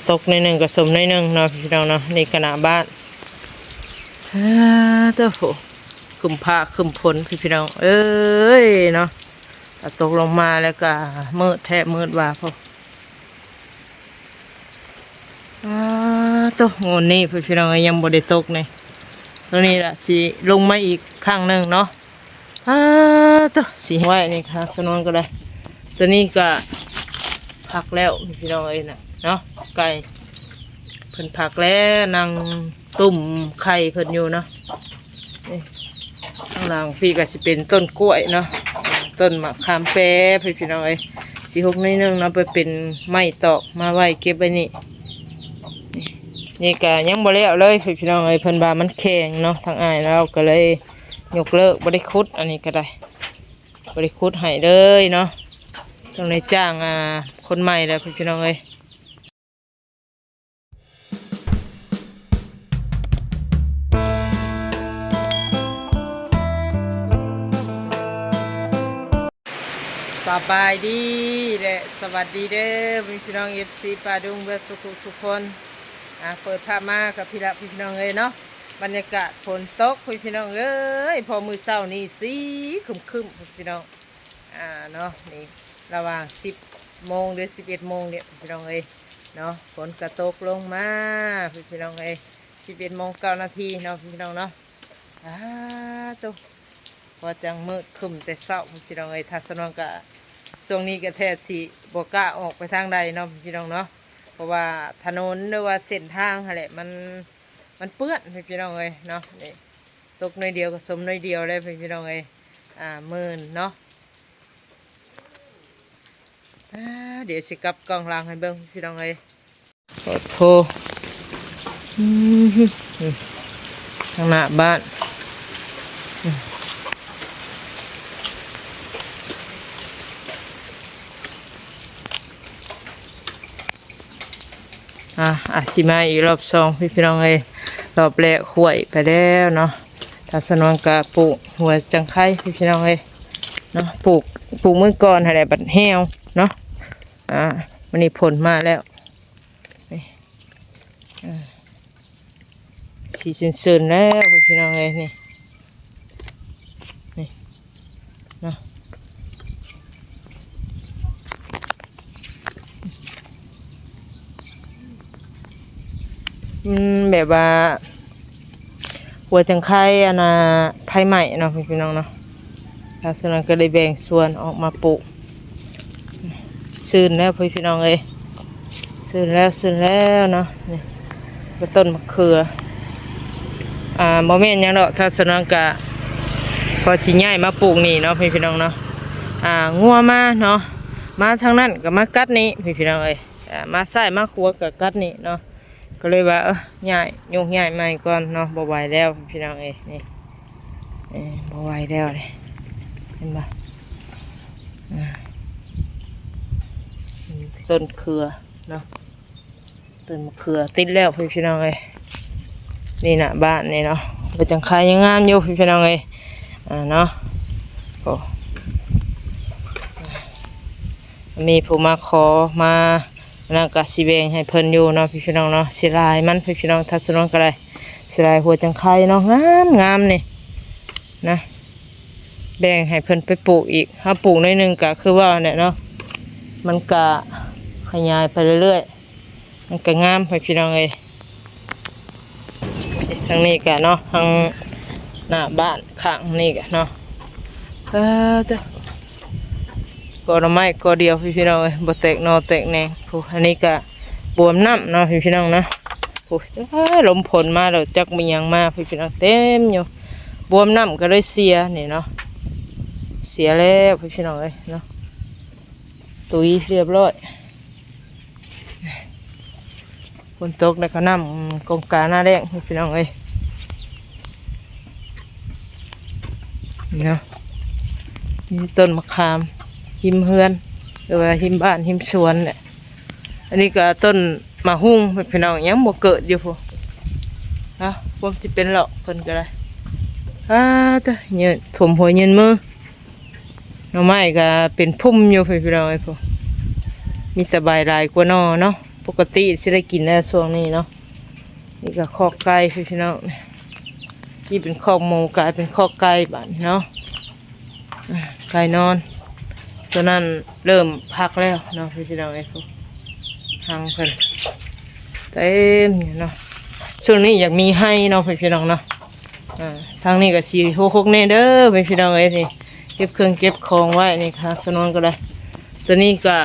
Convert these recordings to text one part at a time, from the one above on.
ຕົກໜ້ອຍໜຶ່ງກໍສົມໜ້ອຍໜຶ່ງເນາະ ພີ່ນ້ອງເນາະ. ນີ້ກໍໜ້າບ້ານ ອາ ໂທ້ ຄຶ້ມຟ້າຄຶ້ມຝົນ ພີ່ນ້ອງເອີຍເນາະ. ຖ້າຕົກລົງມາແລ້ວກໍມືດແທ້ມືດວ່າພຸ້ນ. ອາ ໂທ້ ງວດນີ້ ພີ່ນ້ອງເອີຍ ຍັງບໍ່ໄດ້ຕົກນີ້ ໂຕນີ້ລະຊິລົງມາອີກຄັ້ງໜຶ່ງເນາະ. ອາ ໂທ້ ຊິໄວ້ນີ້ຄ່ະ ສະນວນກໍໄດ້. ໂຕນີ້ກໍພັກແລ້ວ ພີ່ນ້ອງເອີຍນະເນາະ ໄກ່ເພິ່ນພັກແລ້ວ ນັ່ງ ຕຸ້ມໄຂ່ເພິ່ນຢູ່ເນາະ. ນີ້ ຂ້າງຫຼັງພີ້ກໍຊິເປັນຕົ້ນກ້ວຍເນາະ ຕົ້ນໝາກຂາມແປ ພີ່ນ້ອງເອີຍ. ຊິຫົກໜ້ອຍໜຶ່ງເນາະ ໄປເປັນໄມ້ຕອກມາໄວ້ເກັບໄວ້ນີ້. ນີ້ ນີ້ກໍຍັງບໍ່ແລ້ວເລີຍ ພີ່ນ້ອງເອີຍ ເພິ່ນວ່າມັນແຂງເນາະ. ທາງອ້າຍລາວກໍເລີຍຍົກເລີກ ບໍ່ໄດ້ຂຸດ ອັນນີ້ກໍໄດ້ ບໍ່ໄດ້ຂຸດໃຫ້ເລີຍເນາະ. ຕ້ອງໄດ້ຈ້າງ ອາ ຄົນໃໝ່ແລ້ວ ພີ່ນ້ອງເອີຍ. ສະບາຍດີ ແລະ ສະຫວັດດີເດີ ພີ່ນ້ອງ ເອັຟຊີ ປາດຸງ ເບິດສູ່ທຸກຄົນ. ອາ ເປີດພາບມາກັບພີ້ລະ ພີ່ນ້ອງເອີຍເນາະ ບັນຍາກາດຝົນຕົກ ພີ່ນ້ອງເອີຍ. ພໍມື້ເຊົ້ານີ້ຊິຄຶ້ມໆ ພີ່ນ້ອງ ອາ ເນາະ. ນີ້ ລະຫວ່າງສິບໂມງ ຫຼື ສິບເອັດໂມງນີ້ ພີ່ນ້ອງເອີຍເນາະ ຝົນກະຕົກລົງມາ ພີ່ນ້ອງເອີຍ. ສິບເອັດໂມງເກົ້ານາທີເນາະ ພີ່ນ້ອງເນາະ. ອາ ໂທ້ ພໍຈັ່ງມືດຄຶ້ມແຕ່ເຊົ້າ ພີ່ນ້ອງເອີຍ. ຖ້າສະນວນກະ ຊ່ວງນີ້ກະແທບຊິບໍ່ກ້າອອກໄປທາງໃດເນາະ ພີ່ນ້ອງເນາະ ເພາະວ່າຖະໜົນ ຫຼືວ່າເສັ້ນທາງຫັ້ນແຫຼະ ມັນ ມັນເປື້ອນ ພີ່ນ້ອງເອີຍເນາະ. ນີ້ ຕົກໜ້ອຍດຽວກໍສົມໜ້ອຍດຽວແລ້ວ ພີ່ນ້ອງເອີຍ. ອາ ມື່ນເນາະ. ອາ ດຽວຊິກັບກ້ອງຫຼັງໃຫ້ເບິ່ງ ພີ່ນ້ອງເອີຍ. ໂອ້ໂຫ ອືມ ທາງໜ້າບ້ານ ອືມ ອາ ອາດຊິມາອີກລອບສອງ ພີ່ນ້ອງເອີຍ. ລອບແລກຫ້ວຍໄປແລ້ວເນາະ. ຖ້າສະນວນກະປູກຫົວຈັງໄຄ ພີ່ນ້ອງເອີຍເນາະ ປູກ ປູກມື້ກ່ອນຫັ້ນແຫຼະ ບັດແຫ້ວເນາະ. ອາ ມື້ນີ້ຝົນມາແລ້ວ ນີ້ ອາ ສີຊື່ນໆແລ້ວ ພີ່ນ້ອງເອີຍ. ນີ້ ນີ້ເນາະ ອືມ ແບບວ່າຫົວຈັງໄຄ ອັນນ່າ ໄຟໄໝ້ເນາະ ພີ່ນ້ອງເນາະ. ແລ້ວສະນັ້ນກໍໄດ້ແບ່ງສ່ວນອອກມາປູກ ຊື່ນແລ້ວ ພີ່ນ້ອງເອີຍ ຊື່ນແລ້ວ ຊື່ນແລ້ວເນາະ. ນີ້ກໍຕົ້ນມະເຂືອ ອາ ບໍ່ແມ່ນຫຍັງດອກ ຖ້າສະນັ້ນກະ ກໍຊິຍ້າຍມາປູກນີ້ເນາະ ພີ່ນ້ອງເນາະ. ອາ ງົວມາເນາະ ມາທາງນັ້ນກໍມາກັດນີ້ ພີ່ນ້ອງເອີຍ ອາ ມາຊ້າຍມາຂວາກໍກັດນີ້ເນາະ. ກໍເລີຍວ່າ ເອີ ຍ້າຍ ໂຍກຍ້າຍໃໝ່ກ່ອນເນາະ ບໍ່ໄຫວແລ້ວ ພີ່ນ້ອງເອີຍ. ນີ້ ເອີ ບໍ່ໄຫວແລ້ວເດ້ ເຫັນບໍ່ ອາ ຕົ້ນເຂືອເນາະ ຕົ້ນມະເຂືອຕິດແລ້ວ ພີ່ນ້ອງເອີຍ. ນີ້ນະ ບ້ານນີ້ເນາະ ເປັນຈັ່ງຄາຍງາມຢູ່ ພີ່ນ້ອງເອີຍ ອາ ເນາະ. ໂອ້ ມີຜູ້ມາຂໍມາ ອັນນັ້ນກະຊິແບ່ງໃຫ້ເພິ່ນຢູ່ເນາະ ພີ່ນ້ອງເນາະ. ເສຍດາຍມັນ ພີ່ນ້ອງ ຖ້າສະນວນກໍໄດ້ ເສຍດາຍຫົວຈັງໄຄເນາະ ງາມ ງາມນີ້ນະ ແບ່ງໃຫ້ເພິ່ນໄປປູກອີກ. ເຮົາປູກໜ້ອຍໜຶ່ງກະຄືວ່າແຫຼະເນາະ ມັນກະຂະຫຍາຍໄປເລື້ອຍໆ ມັນກະງາມ ພີ່ນ້ອງເອີຍ. ທາງນີ້ກະເນາະ ທາງໜ້າບ້ານຂ້າງນີ້ກະເນາະ ເອີ ເດີ ກໍໜໍ່ໄມ້ກໍດຽວ ພີ່ນ້ອງເອີຍ ບໍ່ແຕກໜໍ່ແຕກແໜງ. ໂອ້ ອັນນີ້ກະບວມນ້ຳເນາະ ພີ່ນ້ອງເນາະ. ໂອ້ຍ ລົມຝົນມາແລ້ວ ຈັກມີຫຍັງມາ ພີ່ນ້ອງ ເຕັມຢູ່ ບວມນ້ຳກໍເລີຍເສຍນີ້ເນາະ ເສຍແລ້ວ ພີ່ນ້ອງເອີຍເນາະ ຕຸຍຮຽບຮ້ອຍ. ຝົນຕົກແລ້ວກໍນ້ຳ ອືມ ກົງກາໜ້າແລ້ງ ພີ່ນ້ອງເອີຍເນາະ. ມີຕົ້ນມະຂາມຮິມເຮືອນ ຫຼືວ່າຮິມບ້ານ ຣິມສວນແຫຼະ. ອັນນີ້ກໍຕົ້ນໝາກຫຸ່ງ ພີ່ນ້ອງ ຍັງບໍ່ເກີດຢູ່ພຸ້ນເນາະ ຄວາມຊິເປັນຫຼອກເພິ່ນກໍໄດ້. ອາ ຕາ ເຫຍື້ອຖ້ວມຫົວເຫຍື້ອນມື. ໜໍ່ໄມ້ກໍເປັນພຸ່ມຢູ່ ພີ່ນ້ອງເອີຍ ມີແຕ່ໃບຫຼາຍກວ່າໜໍ່ເນາະ. ປົກກະຕິຊິໄດ້ກິນແລ້ວຊ່ວງນີ້ເນາະ. ນີ້ກໍຄອກໄກ່ພີ່ນ້ອງ ທີ່ເປັນຄອກໝູກາຍເປັນຄອກໄກ່ບາດນີ້ເນາະ. ອ່າ ໄກ່ນອນ ຕົວນັ້ນເລີ່ມພັກແລ້ວເນາະພີ່ນ້ອງເອີຍ. ທັງເພິ່ນເຕັມຢູ່ເນາະ. ຊ່ວງນີ້ຢາກມີໄຮ່ເນາະພີ່ນ້ອງເນາະ. ອ່າ ທາງນີ້ກໍຊິຮົກໆແດ່ເດີພີ່ນ້ອງເອີຍ. ນີ້ເກັບເຄື່ອງເກັບຂອງໄວ້ ນີ້ທາງສະໜວນກໍໄດ້. ຕົວນີ້ກໍ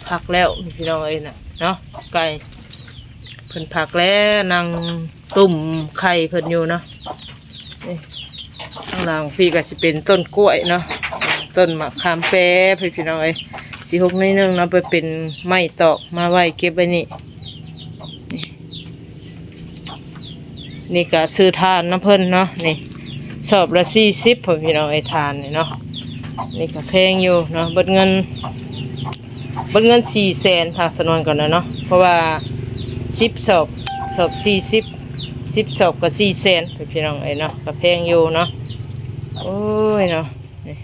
ພັກແລ້ວພີ່ນ້ອງເອີຍນະເນາະ. ໄກ່ເພິ່ນພັກແລ້ວ ນັ່ງ ຕຸ້ມໄຂ່ເພິ່ນຢູ່ເນາະ. ນີ້ ຂ້າງຫຼັງພີ້ກໍຊິເປັນຕົ້ນກ້ວຍເນາະ ຕົ້ນໝາກຂາມແປພີ່ນ້ອງເອີຍ. ຊິຮົກໜ້ອຍໜຶ່ງເນາະ ໄປເປັນໄມ້ຕອກມາໄວ້ເກັບໄວ້ນີ້. ນີ້ ນີ້ກໍຊື້ຖ່ານນຳເພິ່ນເນາະ. ນີ້ ສອບລະສີ່ສິບ ພໍ່ພີ່ນ້ອງເອີຍ ຖ່ານນີ້ເນາະ. ນີ້ກໍແພງຢູ່ເນາະ ເບິດເງິນ ເບິດເງິນສີ່ແສນ ທາງສະໜວນກ່ອນນະເນາະ. ເພາະວ່າສິບສອບ ສອບສີ່ສິບ ສິບສອບກໍສີ່ແສນ ພີ່ນ້ອງເອີຍເນາະ. ກໍແພງຢູ່ເນາະ. ໂອ້ຍເນາະ ນີ້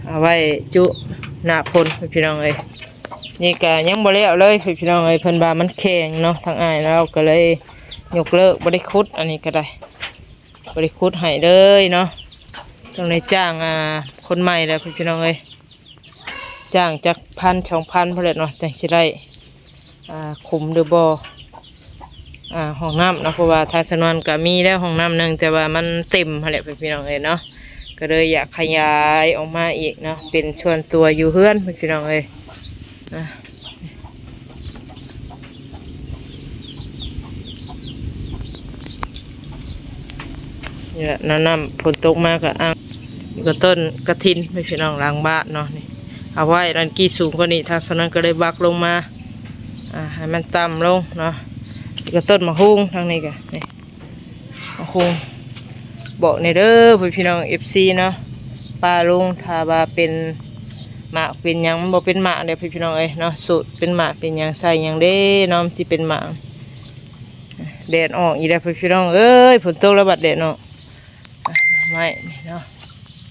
ເອົາໄວ້ຈຸໜ້າຝົນພີ່ນ້ອງເອີຍ. ນີ້ກໍຍັງບໍ່ແລ້ວເລີຍພີ່ນ້ອງເອີຍ ເພິ່ນວ່າມັນແຂງເນາະ. ທາງອ້າຍລາວກໍເລີຍຍົກເລີກ ບໍ່ໄດ້ຂຸດ ອັນນີ້ກໍໄດ້ ບໍ່ໄດ້ຂຸດໃຫ້ເລີຍເນາະ. ຕ້ອງໄດ້ຈ້າງ ອ່າ ຄົນໃໝ່ແລ້ວພີ່ນ້ອງເອີຍ. ຈ້າງຈັກພັນສອງພັນພຸ້ນແຫຼະເນາະ ຈັ່ງຊິໄດ້ ອ່າ ຂຸມຫຼືບໍ່ ອ່າ ຫ້ອງນ້ຳເນາະ. ເພາະວ່າທາງສະໜວນກໍມີແລ້ວຫ້ອງນ້ຳໜຶ່ງ ແຕ່ວ່າມັນເຕັມຫັ້ນແຫຼະພີ່ນ້ອງເອີຍເນາະ. ກໍເລີຍຢາກຂະຫຍາຍອອກມາອີກເນາະ ເປັນສ່ວນຕົວຢູ່ເຮືອນພີ່ນ້ອງເອີຍ. ອ່າ ນີ້ແຫຼະ ນ້ຳ ນ້ຳຝົນຕົກມາກໍອ່າງ. ນີ້ກໍຕົ້ນກະຖິນພີ່ນ້ອງ ຫຼັງບ້ານເນາະ. ນີ້ ເອົາໄວ້ນັ້ນກີ້ສູງກວ່ານີ້ ທາງສະນັ້ນກໍເລີຍບັກລົງມາ ອ່າ ໃຫ້ມັນຕ່ຳລົງເນາະ. ນີ້ກໍຕົ້ນໝາກຫຸ່ງ ທາງນີ້ກໍນີ້ ໝາກຫຸ່ງ. ບອກແດ່ເດີພີ່ນ້ອງ ເອັຟຊີ ເນາະ ປ້າລຸງ ຖ້າວ່າເປັນໝາກເປັນຫຍັງ ມັນບໍ່ເປັນໝາກເດ້ພີ່ນ້ອງເອີຍເນາະ. ສູດເປັນໝາກເປັນຫຍັງ ໃສ່ຫຍັງເດ້ເນາະ ມັນຊິເປັນໝາກ. ແດດອອກອີກແລ້ວພີ່ນ້ອງເອີຍ ຝົນຕົກແລ້ວບັດແດດອອກ. ອ່ະ ໜໍ່ໄມ້ນີ້ເນາະ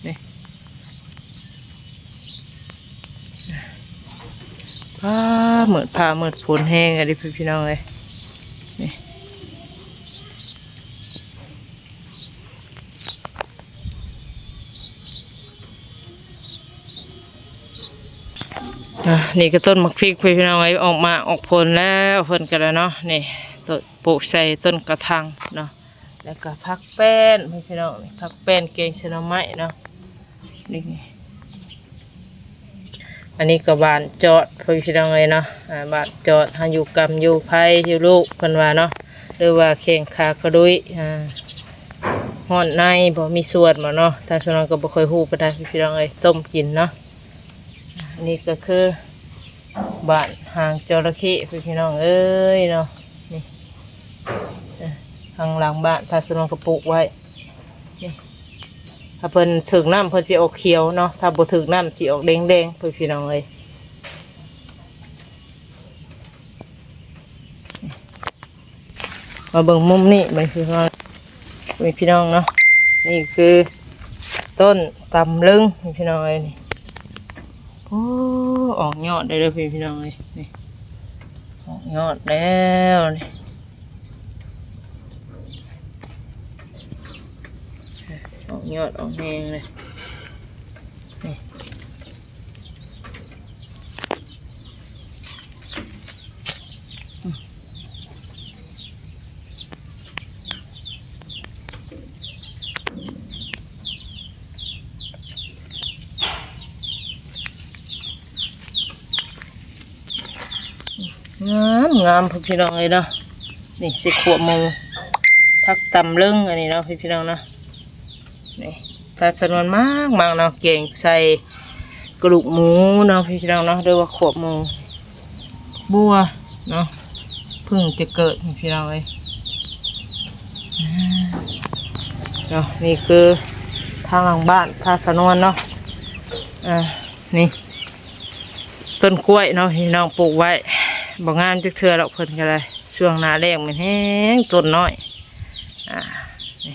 ນີ້ ອ່າ ມືດຟ້າມືດຝົນແຮງອີ່ຫຼີພີ່ນ້ອງເອີຍ ນີ້. ອ່າ ນີ້ກໍຕົ້ນໝາກພິກພີ່ນ້ອງເອີຍ ອອກໝາກອອກຜົນແລ້ວເພິ່ນກໍໄດ້ເນາະ. ນີ້ ຕົ້ນ ປູກໃສ່ຕົ້ນກະຖາງເນາະ. ແລ້ວກໍຜັກແປ້ນພີ່ນ້ອງ ນີ້ຜັກແປ້ນແກງໃສ່ໜໍ່ໄມ້ເນາະ. ນີ້ ອັນນີ້ກໍຫວ່ານຈອດພີ່ນ້ອງເອີຍເນາະ. ອ່າ ຫວ່ານຈອດ ຫາຢູ່ກຳຢູ່ໄພຢູ່ລູກເພິ່ນວ່າເນາະ ຫຼືວ່າແຂ້ງຂາກະດຸຍ ອ່າ ຮ້ອນໃນບໍ່ມີສ່ວນບໍ່ເນາະ. ທາງສ່ວນນ້ອຍກໍບໍ່ຄ່ອຍຮູ້ປານໃດພີ່ນ້ອງເອີຍ ຕົ້ມກິນເນາະ. ອັນນີ້ກໍຄື ບ້ານຫາງຈໍລະເຂ້ພີ່ນ້ອງເອີຍເນາະ. ນີ້ ເອີ ທາງຫຼັງບ້ານ ທາງສະໜວນກໍປູກໄວ້. ນີ້ ຖ້າເພິ່ນຖືກນ້ຳເພິ່ນຊິອອກຂຽວເນາະ ຖ້າບໍ່ຖືກນ້ຳຊິອອກແດງໆ ພີ່ນ້ອງເອີຍ. ມາເບິ່ງມຸມນີ້ ແມ່ນຄືວ່າ ແມ່ນພີ່ນ້ອງເນາະ. ນີ້ຄືຕົ້ນຕຳລຶງພີ່ນ້ອງເອີຍ ນີ້. ໂອ້ ອອກຍອດໄດ້ເດີພີ່ນ້ອງເອີຍ ນີ້ ອອກຍອດແລ້ວນີ້ ອອກຍອດອອກແຮງເລີຍ ນີ້. ງາມໆ ພຸ້ນພີ່ນ້ອງເອີຍເນາະ. ນີ້ຊິຂົ້ວໝູ ຜັກຕຳລຶງອັນນີ້ເນາະ ພີ່ນ້ອງເນາະ. ນີ້ ທາງສະໜວນມັກໆເນາະ ແກງໃສ່ກະດູກໝູເນາະ ພີ່ນ້ອງເນາະ ຫຼືວ່າຂົ້ວໝູ ບົວເນາະ ເພິ່ງຈະເກີດພີ່ນ້ອງເອີຍເນາະ. ນີ້ຄືທາງຫຼັງບ້ານທາງສະໜວນເນາະ. ອ່າ ນີ້ ຕົ້ນກ້ວຍເນາະ ພີ່ນ້ອງ ປູກໄວ້ ບໍ່ງາມຈັກເທື່ອດອກ ເພິ່ນກໍໄດ້ ຊ່ວງໜ້າແລ້ງແມ່ນແຮງຕົ້ນນ້ອຍ. ອ່າ ນີ້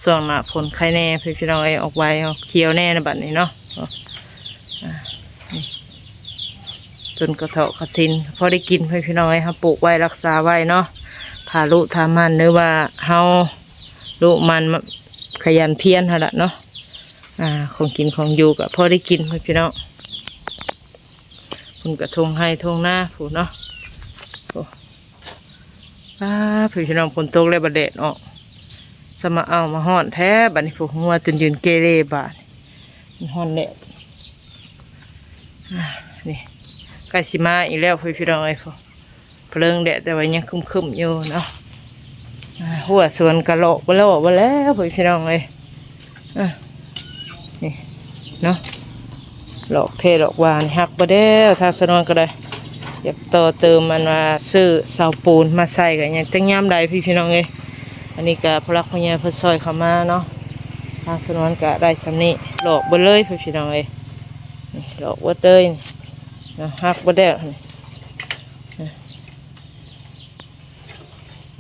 ຊ່ວງໜ້າຝົນໄຄແດ່ ພີ່ນ້ອງເອີຍ ອອກໃບອອກຂຽວແດ່ນະບັດນີ້ເນາະ. ອ່າ ນີ້ ຕົ້ນກະເທາະກະທິນ ພໍໄດ້ກິນ ພີ່ນ້ອງເອີຍ. ເຮົາປູກໄວ້ ຮັກສາໄວ້ເນາະ ຖ້າລຸຖ້າໝັ່ນ ຫຼືວ່າເຮົາລຸໝັ່ນ ຂະຫຍັນພຽນຫັ້ນລະເນາະ. ອາ ຂອງກິນຂອງຢູ່ກໍພໍໄດ້ກິນ ພີ່ນ້ອງ. ພຸ້ນກໍທົ່ງໄຮ່ທົ່ງນາພຸ້ນເນາະ. ໂອ້ ອ້າ ພີ່ນ້ອງ ຝົນຕົກແລ້ວ ບັດແດດອອກ ສະມາເອົາມາຮ້ອນແທ້. ບັດນີ້ ຜູ້ງົວຈົນຢືນເກເລ ບາດນີ້ ມັນຮ້ອນແດດ. ອາ ນີ້ ໃກ້ຊິມາອີກແລ້ວ ພີ່ນ້ອງເອີຍ. ເພີງແດດ ແຕ່ວ່າຍັງຄຶ້ມໆຢູ່ເນາະ. ອາ ຮົ້ວສວນກະຫຼອກບໍ່ຫຼອກບໍ່ແລ້ວ ພີ່ນ້ອງເອີຍ. ອາ ນີ້ເນາະ ຫຼອກແທ້ຫຼອກວ່ານີ້ ຮັກບໍ່ແລ້ວ. ທາງສາວນວນກໍໄດ້ ຢາກຕໍ່ເຕີມ ອັນວ່າຊື້ເສົາປູນມາໃສ່ ກໍຍັງຈັກຍາມໃດ ພີ່ນ້ອງເອີຍ. ອັນນີ້ກໍຜູ້ຫຼັກຜູ້ໃຫຍ່ເພິ່ນຊ່ອຍເຂົ້າມາເນາະ. ທາງສາວນວນກໍໄດ້ສ່ຳນີ້ ຫຼອກເບິດເລີຍ ພີ່ນ້ອງເອີຍ. ນີ້ ຫຼອກເບິດເລີຍເນາະ ຮັກບໍ່ແລ້ວນີ້.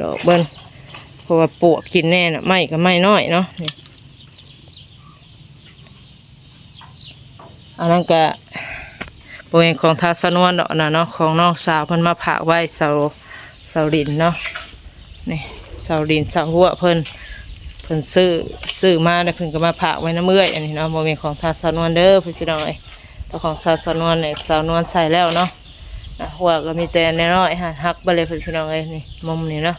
ດອກເບິ່ງ ເພາະວ່າປວກກິນແນ່ນະ ໄມ້ກໍໄມ້ນ້ອຍເນາະ. ນີ້ ອັນນັ້ນກະບໍ່ແມ່ນຂອງທ້າວສະນວນດອກນະເນາະ ຂອງນ້ອງສາວເພິ່ນມາຝາກໄວ້ ເສົາ ເສົາດິນເນາະ. ນີ້ ເສົາດິນເສົາຮົ້ວເພິ່ນ ເພິ່ນຊື້ ຊື້ມາແລ້ວເພິ່ນກໍມາຝາກໄວ້ນຳເອື້ອຍ ອັນນີ້ເນາະ. ບໍ່ແມ່ນຂອງທ້າວສະນວນເດີ ພີ່ນ້ອງເອີຍ. ແຕ່ຂອງສາວ ສາວນວນນີ້ ສາວນວນໃສ່ແລ້ວເນາະ. ອາ ຮົ້ວກໍມີແຕ່ນ້ອຍໆ ຫາ ຫັກເບິດເລີຍ ພີ່ນ້ອງເອີຍ. ນີ້ມຸມນີ້ເນາະ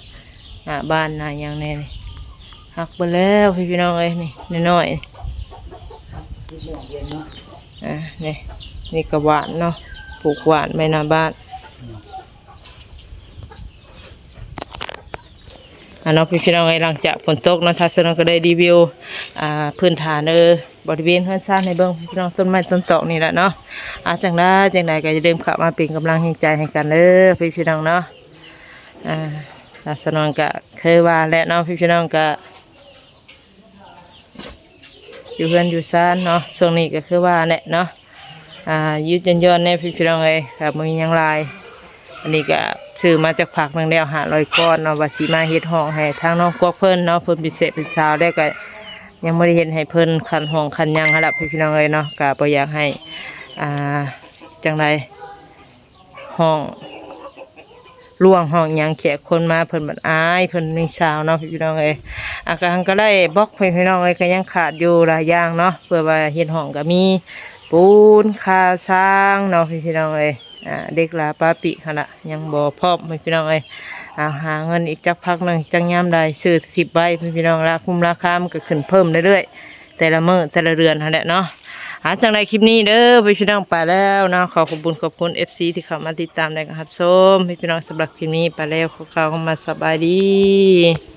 ໜ້າບ້ານໜ້າຫຍັງແດ່ນີ້ ຫັກເບິດແລ້ວ ພີ່ນ້ອງເອີຍ. ນີ້ນ້ອຍໆ ອ່າ ນີ້ ນີ້ກໍຫວ່ານເນາະ ປູກຫວ່ານໄວ້ໜ້າບ້ານ. ອ່າ ເນາະ ພີ່ນ້ອງເອີຍ ຫຼັງຈາກຝົນຕົກເນາະ ທາງສາວນວນກໍໄດ້ຣີວິວ ອ່າ ພື້ນຖານ ເອີ ບໍລິເວນເຮືອນຊານໃຫ້ເບິ່ງ ພີ່ນ້ອງ ຕົ້ນໄມ້ຕົ້ນຕອກນີ້ແຫຼະເນາະ. ອ່າ ຈັ່ງໃດ ຈັ່ງໃດກໍຢ່າລືມເຂົ້າມາເປັນກຳລັງແຮງໃຈໃຫ້ກັນເດີ ພີ່ນ້ອງເນາະ. ອ່າ ສາວນວນກະຄືວ່າແຫຼະເນາະ ພີ່ນ້ອງ ກະຢູ່ເຮືອນຢູ່ຊານເນາະ ຊ່ວງນີ້ກໍຄືວ່າແຫຼະເນາະ. ອ່າ ຢຸດຢ່ອນໆແດ່ ພີ່ນ້ອງເອີຍ ກໍບໍ່ມີຫຍັງຫຼາຍ. ອັນນີ້ກໍຊື້ມາຈັກພັກໜຶ່ງແລ້ວ ຫ້າຮ້ອຍກ້ອນເນາະ ວ່າຊິມາເຮັດຫ້ອງໃຫ້ທາງນ້ອງກວກເພິ່ນເນາະ. ເພິ່ນເປັນເສຍເປັນສາວແລ້ວ ກໍຍັງບໍ່ໄດ້ເຮັດໃຫ້ເພິ່ນ ຂັ້ນຫ້ອງຂັ້ນຫຍັງຫັ້ນລະ ພີ່ນ້ອງເອີຍເນາະ. ກໍບໍ່ຢາກໃຫ້ ອ່າ ຈັ່ງໃດ ຫ້ອງຫຼວງຫ້ອງຫຍັງ ແຂກຄົນມາເພິ່ນບັດອາຍ ເພິ່ນມີສາວເນາະ ພີ່ນ້ອງເອີຍ. ອາ ກະ ກະໄດ້ບລັອກ ພີ່ນ້ອງເອີຍ ກໍຍັງຂາດຢູ່ຫຼາຍຢ່າງເນາະ ເພື່ອວ່າເຮັດຫ້ອງກໍມີປູນຄາຊາງເນາະ ພີ່ນ້ອງເອີຍ. ອ່າ ເດັກຫຼາປາປິກຫັ້ນລະ ຍັງບໍ່ພ້ອມ ພີ່ນ້ອງເອີຍ. ເອົາ ຫາເງິນອີກຈັກພັກໜຶ່ງ ຈັກຍາມໃດ ຊື້ທິບໄວ້ ພີ່ນ້ອງ ລາຄຸມລາຄາມັນກໍຂຶ້ນເພີ່ມເລື້ອຍໆ ແຕ່ລະມື້ແຕ່ລະເດືອນຫັ້ນແຫຼະເນາະ. ອ່າ ຈັ່ງໃດຄລິບນີ້ເດີ ພີ່ນ້ອງ ໄປແລ້ວເນາະ. ຂໍຂອບຄຸນຂອບຄຸນ ເອັຟຊີ ທີ່ເຂົ້າມາຕິດຕາມ ແລະ ກໍຮັບຊົມ ພີ່ນ້ອງ. ສຳລັບຄລິບນີ້ໄປແລ້ວ ຂໍກ່າວຄຳວ່າສະບາຍດີ.